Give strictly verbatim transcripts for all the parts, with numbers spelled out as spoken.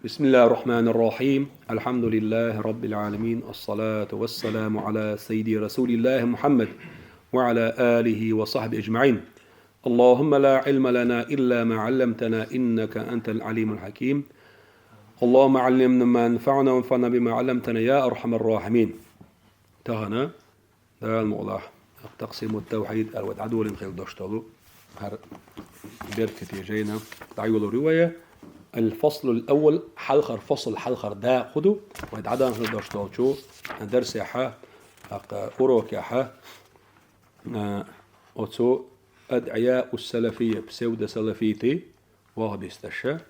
بسم الله الرحمن الرحيم. الحمد لله رب العالمين. الصلاة والسلام على سيدي رسول الله محمد وعلى آله وصحبه أجمعين. اللهم لا علم لنا إلا ما علمتنا إنك أنت العليم الحكيم. اللهم علمنا ما ينفعنا وانفعنا بما علمتنا يا أرحم الراحمين. Тахан Дала мукъ лахь, такъсимут-тавхьид аьлла вай дӀадолийна хила дош долу хӀара беркате жайна дӀайолор ю вай. Ал-фаслул аввал, хьалхара фасл, хьалхара дакъа хӀун ду, вай дӀадолийна хила дош долчу дарсехь, тӀаккха урокехь, а, оцу адъияус-салафийя, псевдосалафийтий, ваххабисташа,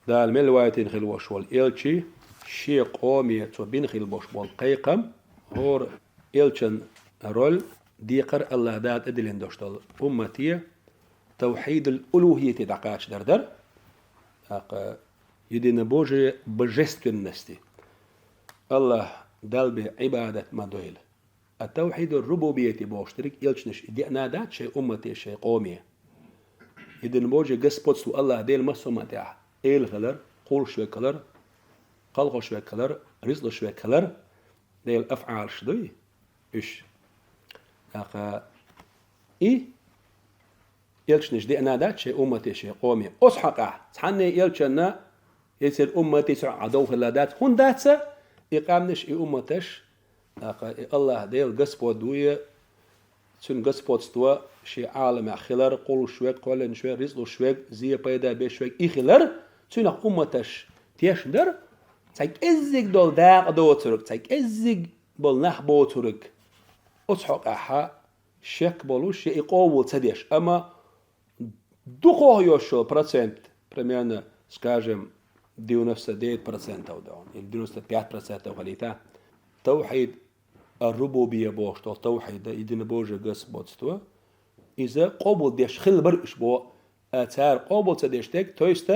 Дала мел вайтина хила вош волу элча, шен къоме цо бина хила бош болу кхайкхам, хӀора элчан роль, декхар АллахӀ Дала тӀедиллина дош долу уммате тавхьидул улухьияти дӀакхачадар дара. ТӀаккха единобожие божественности. АллахӀ Далла бен Ӏибадат ма дойла. А тавхьидур-рубубийяти бохуш дерг элчанаш и деана дац шайн уммате, шайн къоме. Единобожие, господство АллахӀ Дела массо а хӀуманна тӀехь. Эла хилар, кхуллуш верг хилар, кхалхош верг хилар, рицкъ луш верг хилар, Делан афӀалаш дуй уьш. ТӀаккха и элчанаш деана дац шайн уммате, шайн къоме. Оцу хьокъехь цхьанне элчанна я церан уммате цхьа а дов хилла дац. ХӀунда дац? И къаьмнаш, и умматаш, тӀаккха и АллахӀ Дела господь ву и, цуьнан господство шен Ӏаламехь хилар, кхуллуш верг, кхоьллинчу верг, рицкъ луш верг, зен пайда беш верг и хилар, цуьнах умматаш тешна дара, цхьа кӀеззиг долу дакъа доцург, цхьа кӀеззиг болу нах боцург. Оцу хьокъехь шек болуш я и къобал ца деш, амма дукхох йолуш йолу процент, примерно, скажем, девяносто девять процентов даун, или девяносто пять процентов хилийта, тавхьид ар-рубубийя бохуш долу тавхьид, единобожие, господство, иза къобал деш хилла бара уьш боху, а цара къобал ца деш дерг, то есть,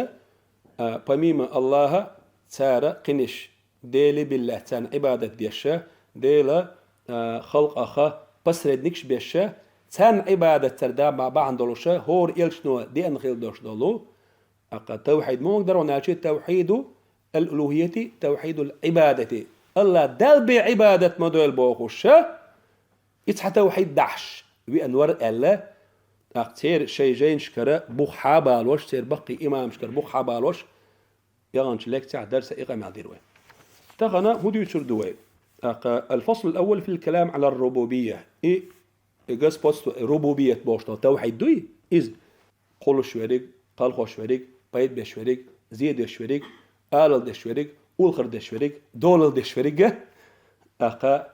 а, помимо АллахӀа, цара кхиниш Деле биллехь царна Ӏибадат деш, Дела, а, халкъах посредникаш беш, царна Ӏибадат цара да ма бахьана долуш, хӀора элчано деана хила дош долу. ТӀаккха тавхьид муха дара, аьлча, тавхьиду ал-улухьияти, тавхьидул Ӏибадати. АллахӀ Далла бен Ӏибадат ма дойла бохуш, и цхьа тавхьид дахьаш веана вара аьлла, тӀаккха церан шайн жайнашкара бух хьа а балош, церан баккхий имамашкара бух хьа а балош, яханчу лекцехь, дарсехь и къамел дира вай. Тахана хӀун дуьйцур ду вай? ТӀаккха ал-фаслул аввал фил калам Ӏалар-рубубийя. И, и господство, и рубубият бохуш долу тавхьид дуй? Иза кхуллуш верг, кхалхош верг, пайда беш верг, зен деш верг, алал деш верг, улхар деш верг, долал деш верг. ТӀаккха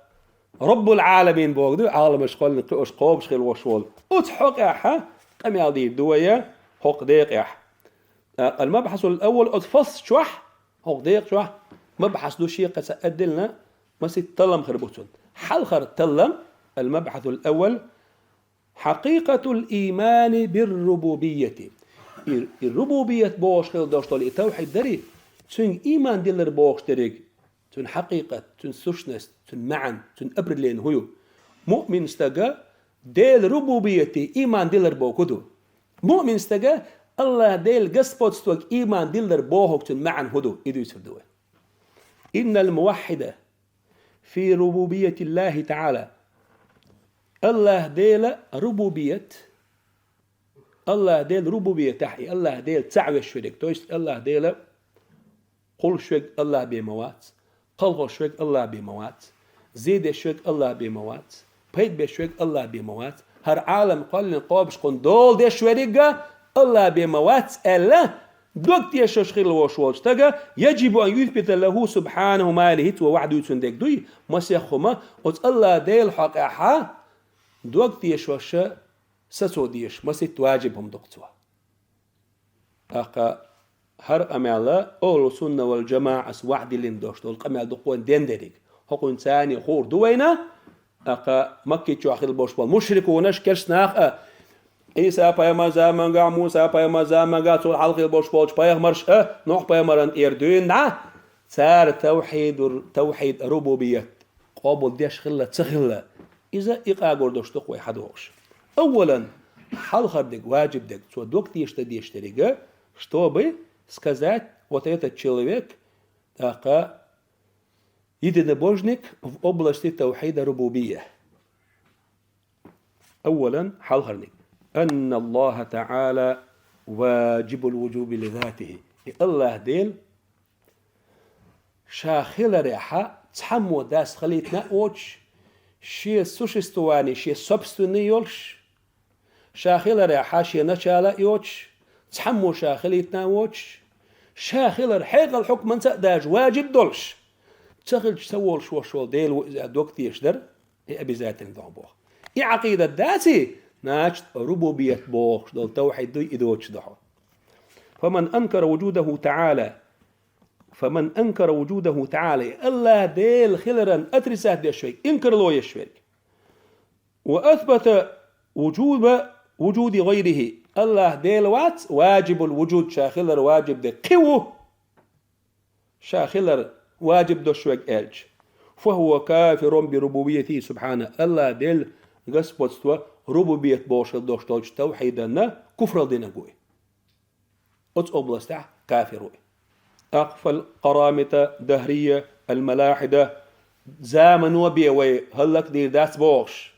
Раббул Ӏаламин боху ду, Ӏаламаш кхоьллина кхиош, кхобуш хила вош волу. Оцу хьокъехь къамел дийр ду вай хӀокху декъехь. ТӀаккха ал-мабхьасул аввал, оцу фасл чохь, хӀокху декъа чохь, мабхьас ду, шен кхаьчна а диллина, масийтта таллам хир бу цунна. Хьалхара таллам, ал-мабхьасул аввал, хьакъикъатул иймани бир-рубубийяти. И, и рубубият бохуш хила дош долу и тавхьид дарий, цуьнга ийман дилар бохуш дерриг, цуьнан хьакъикъат, цуьнан сущность, цуьнан маьӀна, цуьнан определение хӀун ю? Муъмин стага Делан рубубияте ийман дилар боху хӀун ду? Муъмин стага АллахӀ Делан господствога ийман дилар бохург, цуьнан маьӀна хӀун ду? И дуьйцур ду вай. Иннал муваххьида фи рубубиятиллахи таӀала. АллахӀ Делан рубубият, АллахӀ Делан рубубиятехь и АллахӀ Дела цхьаъ веш верг, то есть АллахӀ Дела кхуллуш верг АллахӀ бен ма вац, кхалхош верг АллахӀ бен ма вац, зен деш верг АллахӀ бен ма вац, пайда беш верг АллахӀ бен ма вац, хӀара Ӏалам кхоьллина, кхобуш, кхунна дола деш верг а АллахӀ бен ма вац аьлла, дог тешаш хила вош волчу стага, яджибу ан юсбита лаху субхьанаху ма ла, хӀинца вай ваьхьа дуьйцун дерг дуй, масех хӀума, оцу АллахӀ Делан хьокъехь дог тешаш, сацо дезаш масийтта важиб хӀума ду-кх цо. ТӀаккха хӀара къамел ахӀлу сунна вал джамаӀас ваьхьа диллина дош долу къамел ду-кх вайна дендерриг. ХӀокхуьнца царна хуур ду вайна, тӀаккха Макки чохь хила болуш болу мушрикунаш, керста нах а, Ӏийса пайхамар замангахь, Муса пайхамар замангахь, цул хьалха хила болуш болчу пайхамарш а, Нухь пайхамаран тӀера дуьйна дӀа, цара тавхьидур-, тавхьид рубубият къобал деш хилла, ца хилла, иза икъа гур долуш ду-кх вай хьадогӀуш. Аввалан, хьалхара дерг, важиб дерг, цо дог теша дан дезаш дерг, чтобы сказать, Вот этот человек, тӀаккха единобожник в области таухида рубубия. Аввалан, хьалхарниг. أن الله تعالى واجب الوجود لذاته. И Аллах Дела Ша хиларехьа цхьаммо дас хилийтина а воцуш, шен существование, шен собственный йолуш, ша хиларехьа шен начало а йоцуш, цхьаммо ша хилийтина а воцуш, ша хилар хьекъал хьукманца а даже важиб долуш, ца хилча ца волуш волуш волу Дела ву иза дог тешаш дара, и обязательно ду хьуна боху. И Ӏакъидат даций, значит, рубубият бохуш долу тавхьид дуй и доцуш ду хьуна. فمن أنكر وجوده تعالى فمن أنكر وجوده تعالى, Аллах Дела хиларан отрицать деш верг, инкарло еш верг. وأثبت وجوب وجود غيره, Аллах Дела вац, واجب الوجود, ша хилар важиб дерг кхин ву, ша хилар важиб дош верг аьлча, فهو كافر بربوبيته سبحانه, Аллах Дела господство, рубубият бохуш хила дош долчу тавхьиданна куфрал динарг ву и. Оцу областехь кафир ву и. أخفى القرامطة الدهرية الملاحدة, замано бен вай хӀаллакдийр дац бохуш.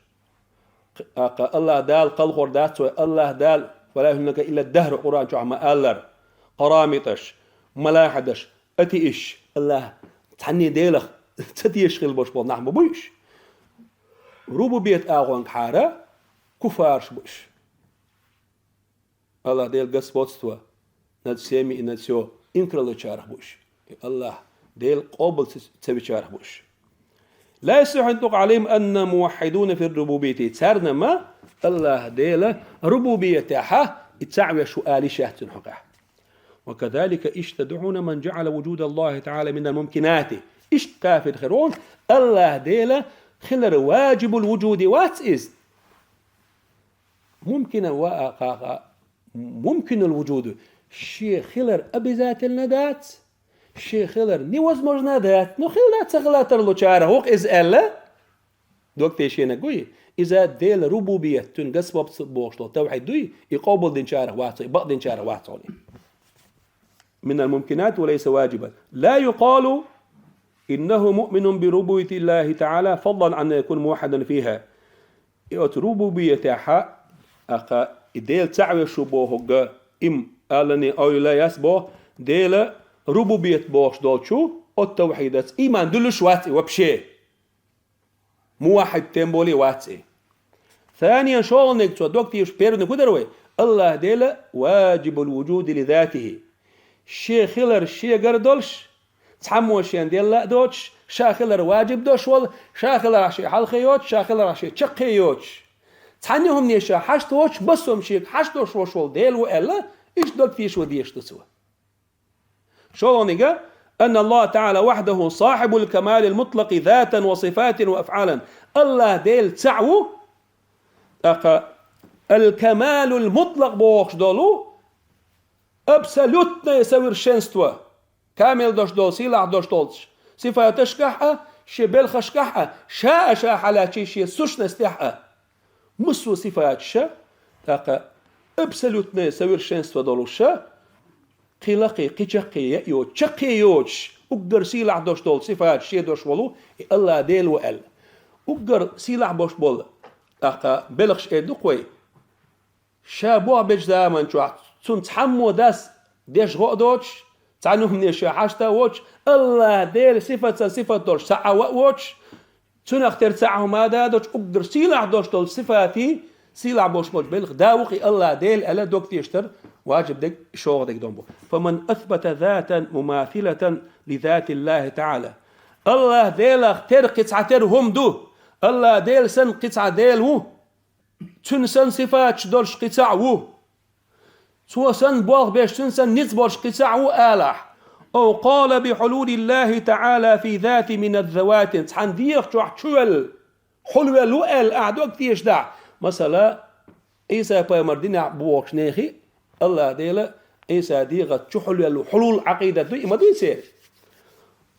Кх-, а, кха, Аллах Дала кхалхор дац вай, Аллах Дала, ولا يهلك إلا الدهر, Къуръан чохь ма-аллара. Къарамиташ, малахьидаш, атеисташ, Аллах цхьанне Делах ца тешаш хила болуш болу нах ма буй уьш. Рубубият агӀонгахьара куфарш бу уьш. Аллах Дела господство над всеми и над всё инкарлочарах бу уьш. И Аллах Дела къобал ца, ца вичарах бу уьш. لا يصح أن تقع عليهم أنهم موحدون في الربوبية. Царна ма Аллах Дела рубубиятехьа и цхьаъ веш ву ала йиш яц цуьнан хьокъехь. وكذلك يجتدعون من جعل وجود الله تعالى من الممكنات. Иштта кафир хир ву, Аллах Дела хилар важибул вуджуди вац иза. Мумкина ва а кхаха, мумкинул вуджуду, шен хилар обязательно дац, шен хилар невозможно дац, но хила дац, ца хила тарлучарах ву-кх иза аьлла, дог тешийнарг вуй, иза Делан рубубият, цуьнан господство бохуш долу тавхьид дуй, и къобалдинчарах вац, и бакъдинчарах вац хьуна. من الممكنات وليس واجبا. لا يقال إنه مؤمن بربوبية الله تعالى فضلا عن أن يكون موحدا فيها. И оцу рубубиятехьа, аха, и Дела цхьаъ веш ву бохург, им алани ойла яц боху, Дела рубубият бохуш долчу, оцу тавхьидаца иман дуьллуш вац и вообще. Муваххьид тем более вац и. ثانيا, шолгӀаниг цо дог тешаш первый-ниг хӀун дара вай? Аллах Дела واجب الوجود لذاته. Шен хилар шегара долуш, цхьаммо шен делла а доцуш, ша хилар важиб дош волу, ша хиларах шен хьалхе йоцуш, ша хиларах шен чаккхе йоцуш. Цхьанна а хӀумане ша хьашт воцуш, массо а шега хьашт дош волуш волу Дела ву аьлла, иштта дог тешо дезаш ду цо. ШолгӀаниг, أن الله تعالى وحده صاحب الكمال المطلق ذاتا وصفات وأفعالا. Аллах Дела цхьаъ ву, тӀаккха аль-камалул мутлакъ бохуш долу, абсолютное совершенство, камел дош долу, сийлахь дош долчу сифаташкахь а, шен белхашкахь а, ша а ша хьалаьцчи шен сущностехь а. Массо а сифаташ ша, тӀаккха абсолютное совершенство долуш ша, кхин лакхе, кхин чаккхе яа йоцуш, чаккхе йоцуш, уггар сийлахь дош долу сифаташ шен дош волу и Аллах Дела ву аьлла. Уггар сийлахь бош болу, тӀаккха белхаш эр ду-кх вай. Ша болх бечу заман чохь цунна цхьаммо дас деш гӀо а доцуш, цхьана а хӀумане ша хьашт а воцуш, Аллах Делан сифатца сифат долуш цхьаъ а воцуш, цунах тера цхьаъ хӀума а доцуш, уггар сийлахь дош долу сифатий, сийлахь бош болчу белхах да ву-кх и Аллах Дела аьлла дог тешар важиб дерг, шолгӀа дерг дан бу. فمن أثبت ذاتا مماثلة لذات الله تعالى. Аллах Делах тера кхин цхьа тера хӀума ду, Аллах Дела санна кхин цхьа Дела ву, Цуьнан санна сифаташ долуш кхин цхьаъ ву. Цо санна болх беш, цуьнан санна ницкъ болуш кхин цхьаъ ву алахь. أو قال بحلول الله تعالى في ذات من الذوات. Цхьана дегӀа чохь чувелла, хьулвелла ву аьлла, ахь дог тешадахь. Масала, Ӏийса пайхамар динехь бу бохучу нехий, Аллах Дела Ӏийса дегӀаца чу хьулвелла ву, хьулул Ӏакъидат ду, и ма дуй церан.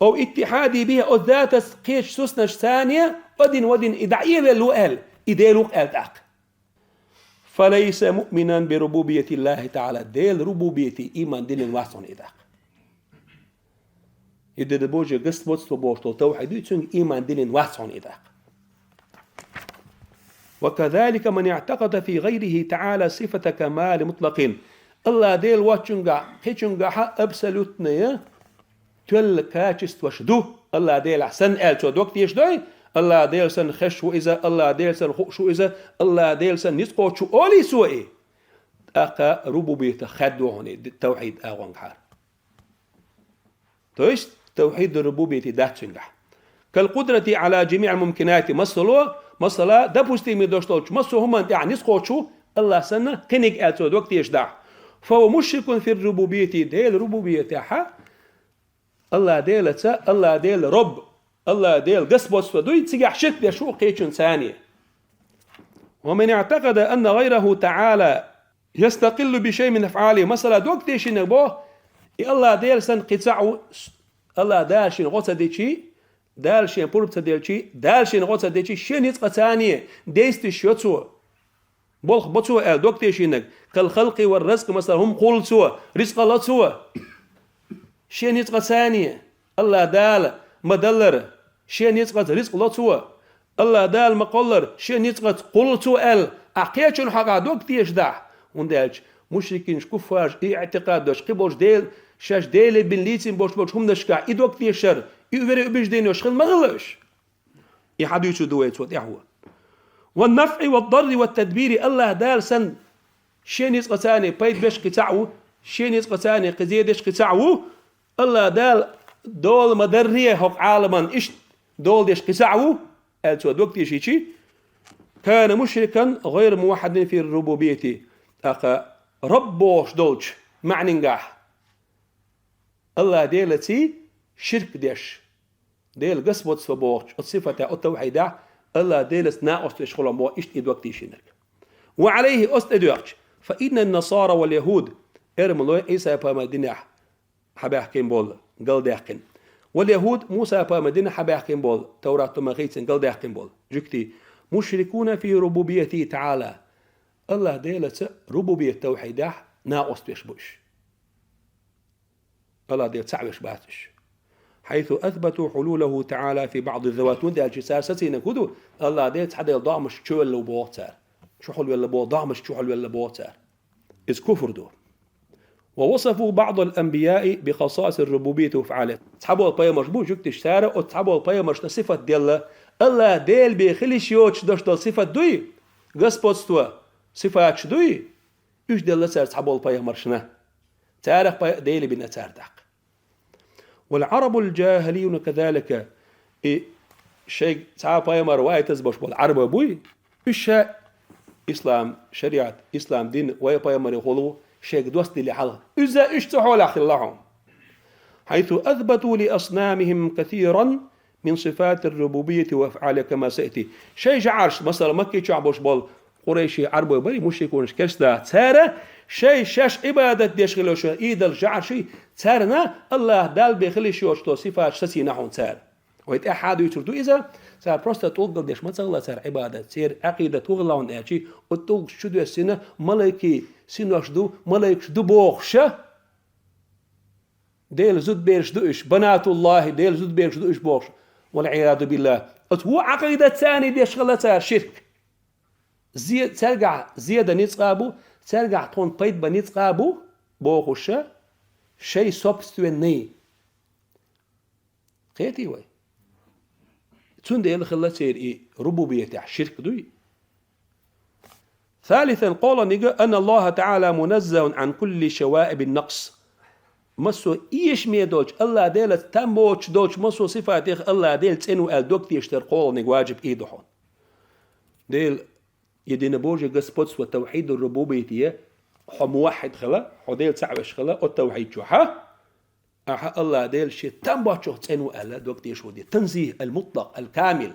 أو اتحاده بها, оцу датаца кхечу сустнаш царне, один в один и дӀаэвелла ву аьлла, и Дела ву-кх аьлла тӀаккха. فليس مؤمنا بربوبية الله تعالى. Делан рубубиятий иман диллина вац хьуна и тӀаккха. Единобожие, господство бохуш долу тавхьид ду, цуьнга ийман диллина вац хьуна и тӀаккха. وكذلك من اعتقد في غيره تعالى صفة كمال مطلق. АллахӀ Дела воцчуьнгахь, кхечуьнгахьа абсолютная тоьлла качестваш ду, АллахӀ Делахь санна аьлла цо дог тешадой, АллахӀ Дела санна хезаш ву иза, АллахӀ Дела санна хууш ву иза, АллахӀ Дела санна ницкъ кхочуш ву олий цо и, тӀаккха рубубиятах хаьдда хьуна и тавхьид агӀонгахьара. То есть тавхьид рубубияти дац цуьнгахь. كالقدرة على جميع الممكنات, масало, масала, допустимый долуш долчу массо а хӀуманна тӀехь ницкъ кхочуш ву АллахӀ санна кхиниг аьлла цо дог тешадахь. فهو مشرك في الربوبية, Делан рубубиятехьа, АллахӀ Делаца, АллахӀ Дела Рабб, АллахӀ Дела господство дуй, цигахь ширк деш ву кхечуьнца цхьаьна. ومن اعتقد أن غيره تعالى يستقل بشيء من أفعاله. Масала, дог тешийнарг боху, и АллахӀ Дела санна кхин цхьаъ ву, АллахӀ Дала шена гӀо ца дичи, Дала шена пурба ца делчи, Дала шена гӀо ца дичи, шен ницкъаца цхьаьна действуеш йо цо. Болх бо цо аьлла дог тешийнарг, كالخلق والرزق, масала, хӀума кхуллу цо, рицкъа ло цо. Шен ницкъаца цхьаьна, АллахӀ Дала ма-даллара, шен ницкъаца рицкъ ло цо, АллахӀ Дала ма-кхоллара, шен ницкъаца кхуллу цо аьлла, ахь кхечун хьокъехь дог тешадахь, хӀунда аьлча мушрикинаш, куффараш и иӀтикъад долуш, кхин болчу Дела, шаьш Деле бина лийцина болуш болчу хӀуманашкахь и дог тешар, и вере убежденеш хила ма хилла уьш. И хьан дуьйцур ду вай цо тӀаьхьо? والنفع والضر والتدبير, АллахӀ Дала санна, шен ницкъаца цхьаьна пайда беш кхин цхьаъ ву, шен ницкъаца цхьаьна кхин зе деш кхин цхьаъ ву, АллахӀ Дала дола ма-дарре хӀокху Ӏаламан иштта дола деш кхин цхьаъ ву, аьлла цо дог тешийчи, كان مشركا غير موحد في الربوبية. ТӀаккха Рабб бохуш долчу маьӀнингахь АллахӀ Делаций ширк деш, Делан господство бохучу оцу сифатехь, оцу тавхьидехь АллахӀ Делаца накъост веш хилла боху иштта и дог тийшинарг. وعليه, оцу тӀедоьгӀча, فإن النصارى واليهود, эрмалой Ӏийса-пайхамар динехь хьабаьхкина болу, галдаьккхина. واليهود, Муса-пайхамар динехь хьабаьхкина болу, Таврат туман хийцина галдаьккхина болу жуьгтий, مشركون في ربوبيته تعالى. АллахӀ Делаца рубубият тавхьидехь накъост веш бу уьш. АллахӀ Дела цхьаъ веш бац уьш. حيث أثبتوا حلوله تعالى في بعض الذوات. ХӀунда аьлча цара сацийнарг хӀун ду? АллахӀ Дела цхьа Дела догӀмаш чувелла ву боху цара. Чухьулвелла боху, догӀмаш чухьулвелла боху цара. Иза куфр ду. ووصفوا بعض الأنبياء بخصائص الربوبية وأفعاله. Цхьаболу пайхамарш бу жуьгтиш, цара оцу цхьаболу пайхамаршна сифат делла, АллахӀ Дела бен хила йиш йоцуш долуш долу сифат дуй? Господство сифаташ дуй? Уьш делла цара цхьаболу пайхамаршна. Царах пай-, Дела бина цара тӀаккха. والعرب الجاهليون كذلك. И шайга цхьа а пайхамар вайтаза болуш болу Ӏарбой буй? Уьш ша ислам шариат, ислам дин вай пайхамаре хуьлу шайга доссаделла хьалха. Иза уьш цу хьолехь хилла хьуна. حيث أثبتوا لأصنامهم كثيرا من صفات الربوبية وأفعالها كما سيأتي. Шайн жӀараш, масала, Макки чохь болуш болу къурайший Ӏарбой барий, мушрикунаш, керста, цара шайн шаьш Ӏибадат деш хилла йолу идолаш, жӀараш, царна АллахӀ Далла бен хила йиш йоцуш долу сифаташ сацийна хьуна цара. Вай тӀаьххьа а дуьйцур ду иза, цара просто тӀулгал деш ма ца хилла цара Ӏибадат, церан Ӏакъидат хӀун хилла хьуна аьлчи, оцу тӀулгаш чу доьссина малайкий синош ду, малайкаш ду бохуша, Делан зудбераш ду уьш, банатуллахӀи, Делан зудбераш ду уьш бохуш. ВалӀиязубиллахӀ. Оцу вон Ӏакъидат царний деш хилла цара ширк. Зе-, цаьргахь зе дан ницкъа бу, цаьргахь тхуна пайда бан ницкъа бу, бохуша, шайн собственный. Кхетий вай? Цундела хилла церан и рубубиятехь ширк дуй. ثالثا, кхоалгӀаниг, أن الله تعالى منزه عن كل شوائب النقص. Массо а эшаме долчу, АллахӀ Делаца там боцуш долчу массо а сифатех АллахӀ Дела цӀена ву аьлла дог тешар кхоалгӀаниг важиб и ду хьуна. Дела единобожие, господство, тавхьидур-рубубият, хьо муваххьид хила, хьо Дела цхьаъ веш хила, оцу тавхьид чохь, ахьа АллахӀ Дела шен там боцчух цӀена ву аьлла дог тешо де. Танзих ал-мутлакъ, ал-камил.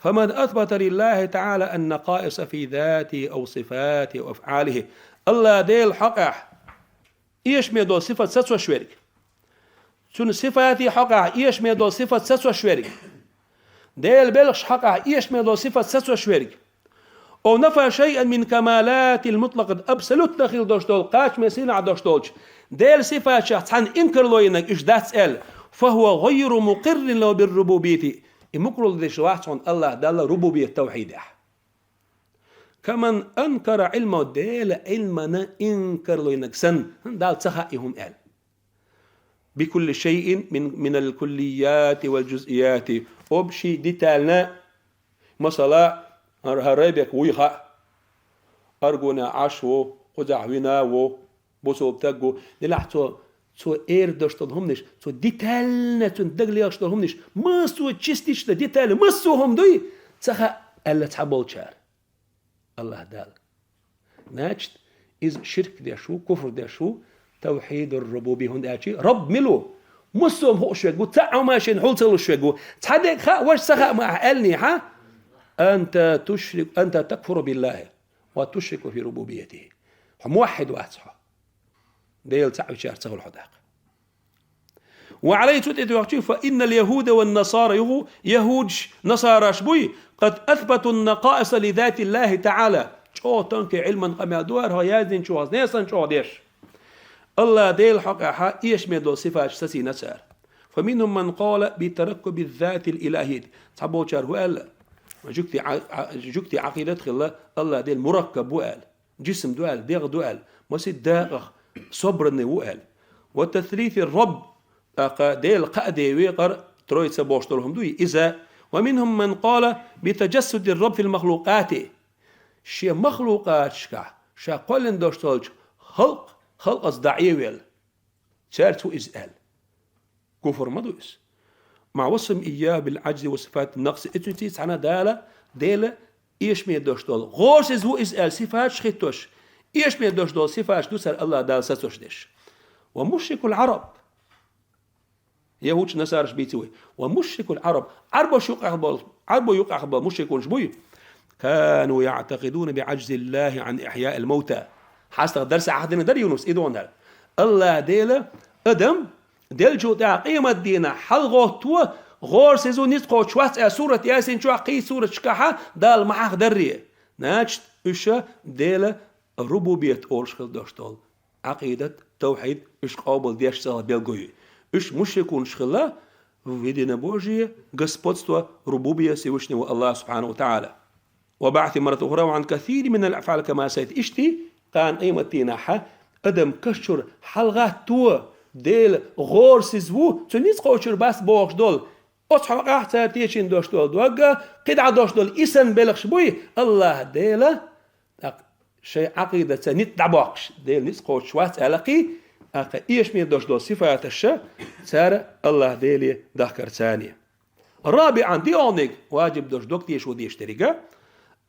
فمن أثبت لله تعالى النقائص في ذاته أو صفاته أو أفعاله. АллахӀ Делан хьокъехь эшаме долу сифат сацош верг. Цуьнан сифатийн хьокъехь эшаме долу сифат сацош верг. Делан белхаш хьокъехь эшаме долу сифат сацош верг. أو نفى شيئا من كمالاته المطلقة, абсолютно хила долуш долу, кхачаме сийнахь долуш долчу Делан сифатех цхьанна инкарло йинарг, уьш дац аьлла. فهو غير مقر له بالربوبية. И мукъарло деш вац хьуна АллахӀ Далла рубубият, тавхьидехь. كمن أنكر علمه, Делан Ӏилмана инкарло йинарг санна, Далла ца хаьа и хӀума аьлла. بكل شيء من، من الكليات والجزئيات. Общий детально, масала, хӀара, хӀара Райбек вуй хаьа. Аргуна Ӏаш ву, кхузахь вина ву, бусулба стаг ву. Делахь цо, цо эр деш долу хӀуманаш, цо детально цунна дагалоьхуш долу хӀуманаш, массо а частично, детально, массо а хӀума дуй, ца хаьа аьлла цхьаболчара. АллахӀ Далла. Значит, иза ширк деш ву, куфр деш ву, тавхьидур-рубуби, хӀунда аьлча Рабб мила ву? Массо а хӀума хууш верг ву, цхьа а хӀума шена хьул ца луш верг ву. Цхьа дерг хаьа, важа ца хаьа ма ахь аьллинехь, أنت تشرك، أنت تكفر بالله وتشرك في ربوبيته. Хьо муваххьид вац хьо. Дела цхьаъ вичара ца хуьлу хьо даккха. وعليه, цу тӀе тоьхчи, فإن اليهود والنصارى, юха яхӀудаш, насараш буй, قد أثبتوا النقائص لذات الله تعالى. ЧӀогӀа тонкий Ӏилман къамел ду хӀара, хьо яздинчу хьо несан чӀогӀа деш. АллахӀ Делан хьокъехь эшаме долу сифаташ сацийна цара. فمنهم من قال بتركب الذات الإلهية. Цхьаболчара хӀун аьлла? Жуьгти Ӏа-, Ӏа-, жуьгти Ӏакъидат хилла, АллахӀ Дела мураккаб ву аьлла. Жисм ду аьлла, дегӀ ду аьлла, масех дакъах собранный ву аьлла. وتثليث الرب, тӀаккха Дела кхаа ден векъар, троица бохуш долу хӀума дуй иза. ومنهم من قال بتجسد الرب في المخلوقات. Шен махлукъаташкахь, ша кхоьллина долуш долчу халкъ-, халкъаца дӀаэвелла. Цаьрца ву иза аьлла. Куфр ма ду иза. مع وصفهم إياه بالعجز وصفات النقص. И цуьнца цхьаьна Дала, Дела эшаме долуш долу, гӀорасиз ву иза аьлла сифаташ хӀиттош, эшаме долуш долу сифаташ ду цара АллахӀ Далла сацош деш. ومشرك العرب. ЯхӀудаш, насараш бийци вай. ومشرك العرب. Ӏарбош юкъахь болу, Ӏарбо юкъахь болу мушрикунаш буй. كانوا يعتقدون بعجز الله عن إحياء الموتى. Хьастагъа дарса ахь дина дара, Юнус, и догӀанара. АллахӀ Дела адам деллачул тӀаьхьа къематдийнахь хьалагӀотто, гӀорасиз ву, ницкъ кхочуш вац аьлла, сурат Ясин чохь, кхин сураташкахьа Далла ма хьахдарре. Значит, уьш Дела рубубият олуш хила долуш долу Ӏакъидат, тавхьид, уьш къобал деш цӀа белго ю. Уьш мушрикунаш хилла в единобожие, господство, рубубия Всевышнего Аллаха субхьанаху ва тагӀала. وبعث مرة أخرى عن كثير من الأفعال كما سيأتي. Иштта, кхана къематдийнахьа адам каш чуьра хьалагӀатто, Дела гӀорасиз ву, цуьнан ницкъ кхочур бац бохуш долу, оцу хьокъехь цара тешийна долуш долу дог, кхидӀа долуш долу и санна белхаш буй, АллахӀ Дела, тӀаккха шайн Ӏакъидаца ницкъ дӀабоккхуш, Дела ницкъ кхочуш вац аьлла кхин, тӀаккха эшаме долуш долу сифаташ цара АллахӀ Деле дахкар царна. رابعا, диъолниг важиб долуш, дог тешо дезаш дерг,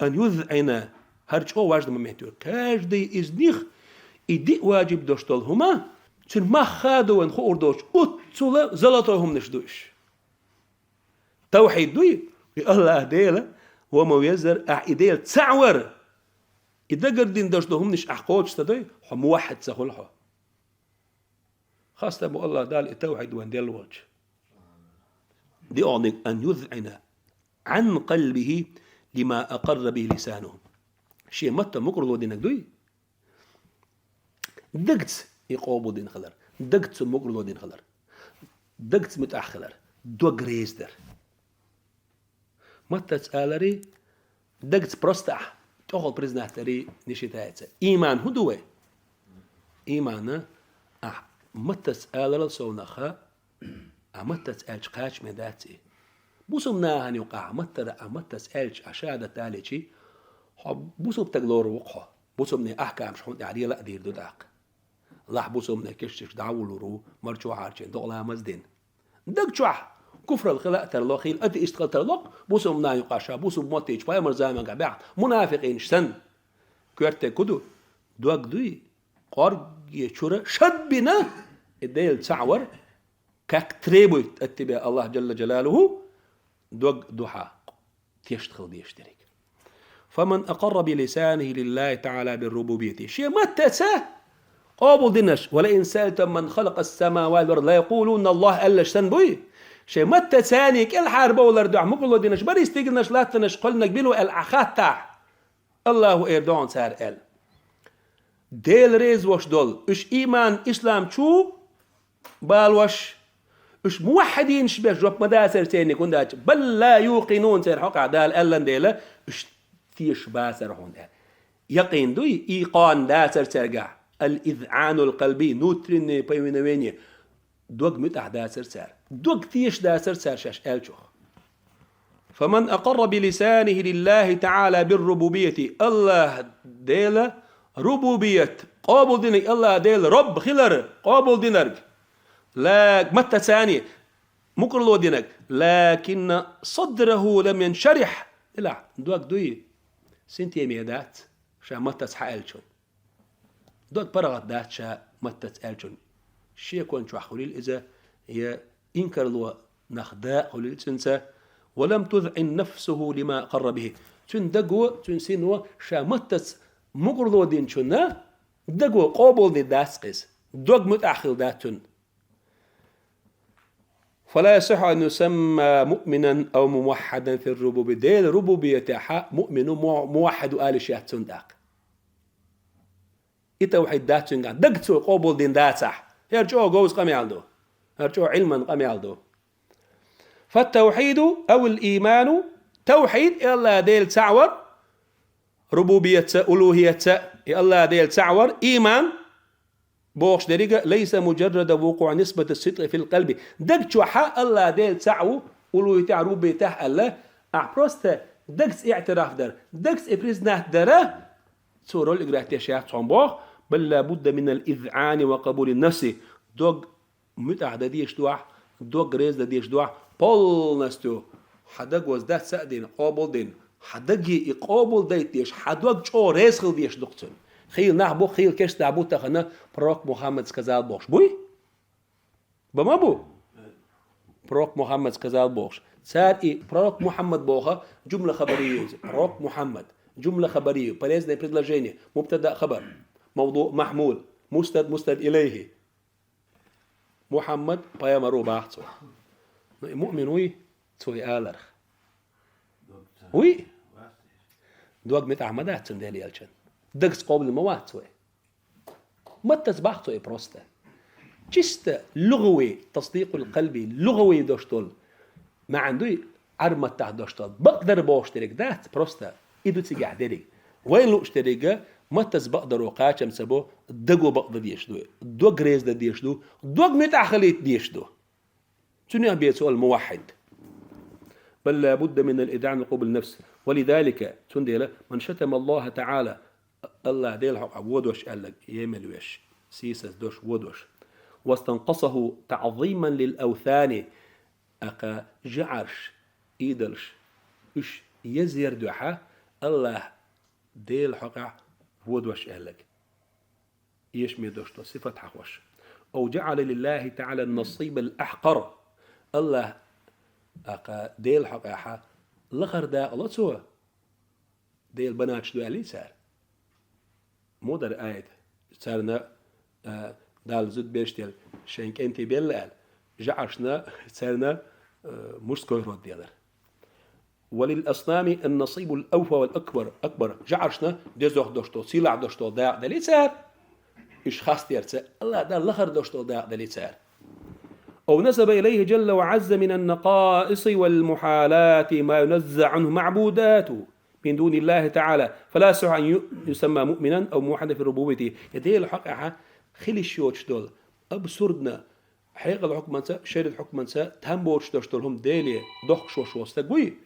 أن يذعن, хӀара чӀогӀа важный момент ю, каждый из них, и диъ важиб долуш долу хӀума, цуьнан мах хадо вайна хуур доцуш, уццула золотой хӀуманаш ду уьш. Тавхьид дуй, и АллахӀ Дела ву ма веззара, ахь и Дела цхьаъ вар. И дагардина долуш долу хӀуманаш ахь кхочуш ца дой, хьо муваххьид ца хуьлу хьо. Хастам бу АллахӀ Дала и тавхьид вайна делла волчу. Диъолниг, أن يذعن عن قلبه لما أقر به لسانه. Шен матто мукъарло динарг дуй? Дагца и къобалдина хилар, дагца мукъарло дина хилар, дагца муьтӀахь хилар, дог реза дар. Маттаца аларий, дагца просто ахь тӀехула признать дарий не считается. Ийман хӀун ду вай? Ийман ахь маттаца аларал совнаха, а маттаца аьлча кхачаме дац и. Бусалба нахана юкъахь маттара а маттаца аьлча а шахӀадат далийчи, хьо бусалба стаг лорур ву-кх хьо. Бусалбанийн ахкамаш хьуна тӀехь лела а дийр ду тӀаккха. Лахь бусалбанийн кешнашка дӀа а вуллур ву, марчо хьарчийна, докъа ламаз а дина. Даг чохь куфралла хила а тарло, хийла атеист хила тарло-кх, бусалба нахана юкъахь ша бусалба моттийча пайхамар заманахь баьхна, мунафикъинаш санна. Коьртаг хӀун ду? Дог дуй, кӀорге чуьра шад бина, и Дела цхьаъ вар, как требует от тебя Аллах Джалла Джалалуху, дог ду хьан тешна хила дезаш дерг. فمن أقر بلسانه لله تعالى بالربوبية. Шен маттаца къобалдинарш, ولئن سألتهم من خلق السماوات والأرض ليقولن الله аьлларш санна буй. Шен маттаца царна кӀелхьарбовлар дуьхьа мукъарло динарш, барий стигланаш, латтанаш кхоьллинарг мила ву аьлла ахь хаттахь, Аллаху эр ду хьуна цара аьлла. Дела реза вош долу, уьш ийман, ислам чу балош, Уьш муваххьидинаш беш жоп ма дацар церниг, хӀунда аьлча, «بل لا يوقنون», церан хьокъехь Дала аьллан дела, уьш тешаш бацар хьуна аьлла. Якъин дуй, икъон дацар цаьргахь, الإذعان القلبي, внутреннее повиновение, дог муьтӀахь дацар цара. Дог тешаш дацар цара шаьш аьллачух. فمن أقر بلسانه لله تعالى بالربوبية, АллахӀ Делан рубубият къобалдинарг, АллахӀ Дела Рабб хилар къобалдинарг, ла маттаца а мукъарло динарг, لكن صدره لم ينشرح, делахь дог дуй, синтеме дац ша маттаца хьааьллачун. Дог паргӀат дац ша маттаца аьллачун. Шекон чохь хуьлийла иза, я инкарло нах дакъа хуьлийла цуьнца, ولم تذعن نفسه لما أقر به. Цуьнан даго, цуьнан сино ша маттаца мукъарло динчунна даго къобалдина дац-кх иза. Дог муьтӀахь хилла дац цуьнан. فلا يصح أن يسمى مؤمنا أو موحدا في الربوبية. Делан рубубиятехь муъмин ву, му-, муваххьид ву ала йиш яц цунна тӀаккха. И тавхьид дац цуьнгахь, дагца къобалдина дацахь. ХӀара чӀогӀа говза къамел ду. ХӀара чӀогӀа Ӏилман къамел ду. فالتوحيد أو الإيمان, тавхьид, и АллахӀ Дела цхьаъ вар, рубубиятца, улухӀиятца, и АллахӀ Дела цхьаъ вар, иман бохуш деррига, ليس مجرد وقوع نسبة الصدق في القلب. Даг чохь АллахӀ Дела цхьаъ ву, улухӀиятехь, рубубиятехь аьлла, ахь просто дагца иӀтираф дар, дагца и признать дара, цо роль играть деш яц хьуна боху, بل لا بد من الإذعان وقبول النفس. Дог муьтӀахь дан дезаш ду ахь, дог реза дан дезаш ду ахь, полностью хьан даго дац а дина, къобалдина, хьан даге и къобалдайта дезаш, хьан дог чӀогӀа реза хила дезаш ду-кх цуьнан. Хийла нах бу, хийла кечдеш бу тахана, пророк Мухаммад сказал бохуш буй? Бан ма бу? Пророк Мухаммад сказал бохуш. Цара и пророк Мухаммад боху жумла хабарий ю иза. Пророк Мухаммад. Жумла хабарий ю. Полезное предложение. Мубтада хабар. Мавду махьмул. Муснад, муснад илайхи. Мухаммад пайхамар ву бах цо. Ну, и муъмин вуй цо и аларх? Вуй? Дог муьтӀахь ма дац цуьнан Дела елчан. Дагца къобалдина ма вац вай. Маттаца бах цо и просто. Чисто лугӀави, тасдикъул къалби, лугӀави дош долу маьӀна дуй, Ӏарбматтахь дош долу. Бакъдар бохуш дерг дац, просто и ду цигахь дерриг. Вай лууш деррига маттаца бакъдаро кхачам ца бо, даго бакъдан дезаш ду, дог реза дан дезаш ду, дог муьтӀахь хилийта дезаш ду. Цуьнан бен цо аьлла муваххьид. بل لا بد من الإذعان وقبول النفس. ولذلك, цундела, من شتم الله تعالى, АллахӀ Делан хьокъехь вон дош аьлларг, емал веш, сийсаз дош, вон дош. واستنقصه تعظيما للأوثان, аьлла, жӀараш, идолаш, уьш езъяран дуьхьа АллахӀ Делан хьокъехь вон дош аьлларг. Эшаме дош долу сифат хьахош. أو جعل لله تعالى النصيب الأحقر. АллахӀ, аьлла, Делан хьокъехь лахара дакъа ло цо, Делан банача ду аьллий цара? Муха дара аят? Царна, а, Далла зудабераш делла, шайн кӀентий белла аьлла, жӀарашна царна, а, мужской род делира. وللأصنام النصيب الأوفى والأكبر، أكبر. ЖӀарашна дезох дош долу, сийлахь дош долу дакъа деллий цара? Уьш хастарца, АллахӀ Далла лахара дош долу дакъа деллий цара? أو نسب إليه جل وعز من النقائص والمحالات ما ينزه عنه معبوداته من دون الله تعالى، فلا يصح أن ي-، يسمى مؤمنا أو موحدا في ربوبيته. Я Делан хьокъехь хила йиш йоцуш долу абсурдна, хьекъал хьукманца, шариат хьукманца там боцуш дош долу хӀума Деле дохкуш волуш волу стаг вуй?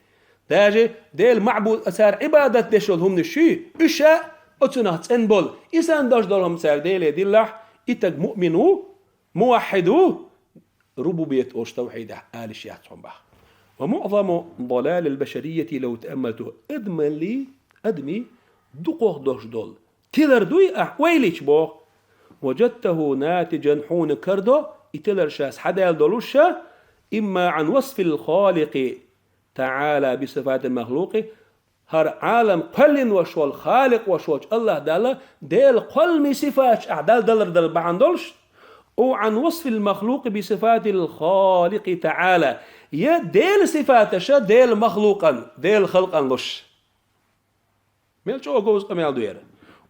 Даже Делан маӀбуд а, цара Ӏибадат деш йолу хӀуманаш ю, уьш а оцунах цӀена болу, и санна дош долу хӀума цара Деле диллахь, и стаг муъмин ву, муваххьид ву, рубубият олуш тавхьидехь ала йиш яц хьуна бах. ومعظم ضلال البشرية لو تأملته. Адамаллий, адамий дукхох дош долу тилар дуй ахь ойла йича боху. وجدته ناتجا, хьуна карадо и тилар шаьш хьадаьлла долуш ша, إما عن وصف الخالق تعالى بصفات المخلوق, хӀара Ӏалам кхоьллина волуш волу Халикъ волуш волчу АллахӀ Далла Делан кхоьллинийн сифаташ ахь Далла далар дала бахьана долуш, أو عن وصف المخلوق بصفات الخالق تعالى, я Делан сифаташа Делан махлукъан, Делан халкъан луш. Мел чӀогӀа говза къамел ду яра.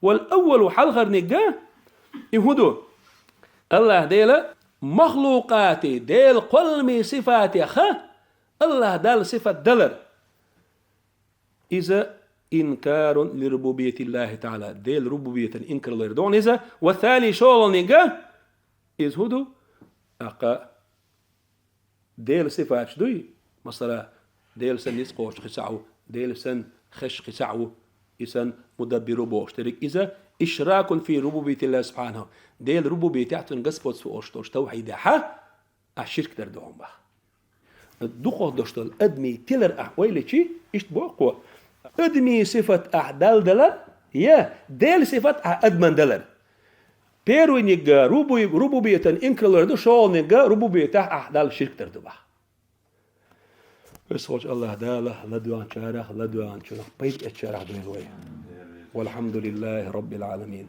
والأول, хьалхарниг а, и хӀун ду? АллахӀ Дела махлукъати, Делан кхолламийн сифатех, Аллахь Далла сифат далар. Иза инкарун ли рубубиятиллахи та'ала, Делан рубубиятан инкарло яр ду хьуна иза, ва сани, шолгӀаниг, иза хӀун ду? Аккха Делан сифаташ дуй, масала, Дела санна низ кхочуш кхин цхьаъ ву, Дела санна хезаш кхин цхьаъ ву, и санна мудаббиру бохуш дерг, иза ишракун фи рубубиятиллахи субхьанаху, Делан рубубиятехь, цуьнан господство олуш долчу тавхьидехь ахь ширк дар ду хьуна боху. Дукхах долуш долу адамийн тилар ахь ойла йичи, иштта боху кхо: адамийн сифат ахь Далла далар, я Делан сифат ахь адамна далар. Первыйниг рубу-, рубубиятан инкарло яр ду, шолгӀаниг рубубиятехь ахь Далла ширк дар ду боху. Веза волчу Аллахь Дала ладоьгӀначарах, ладоьгӀначунах пайда эцначарах дойла вай. Валхьамдулиллахи Раббил Ӏаламин.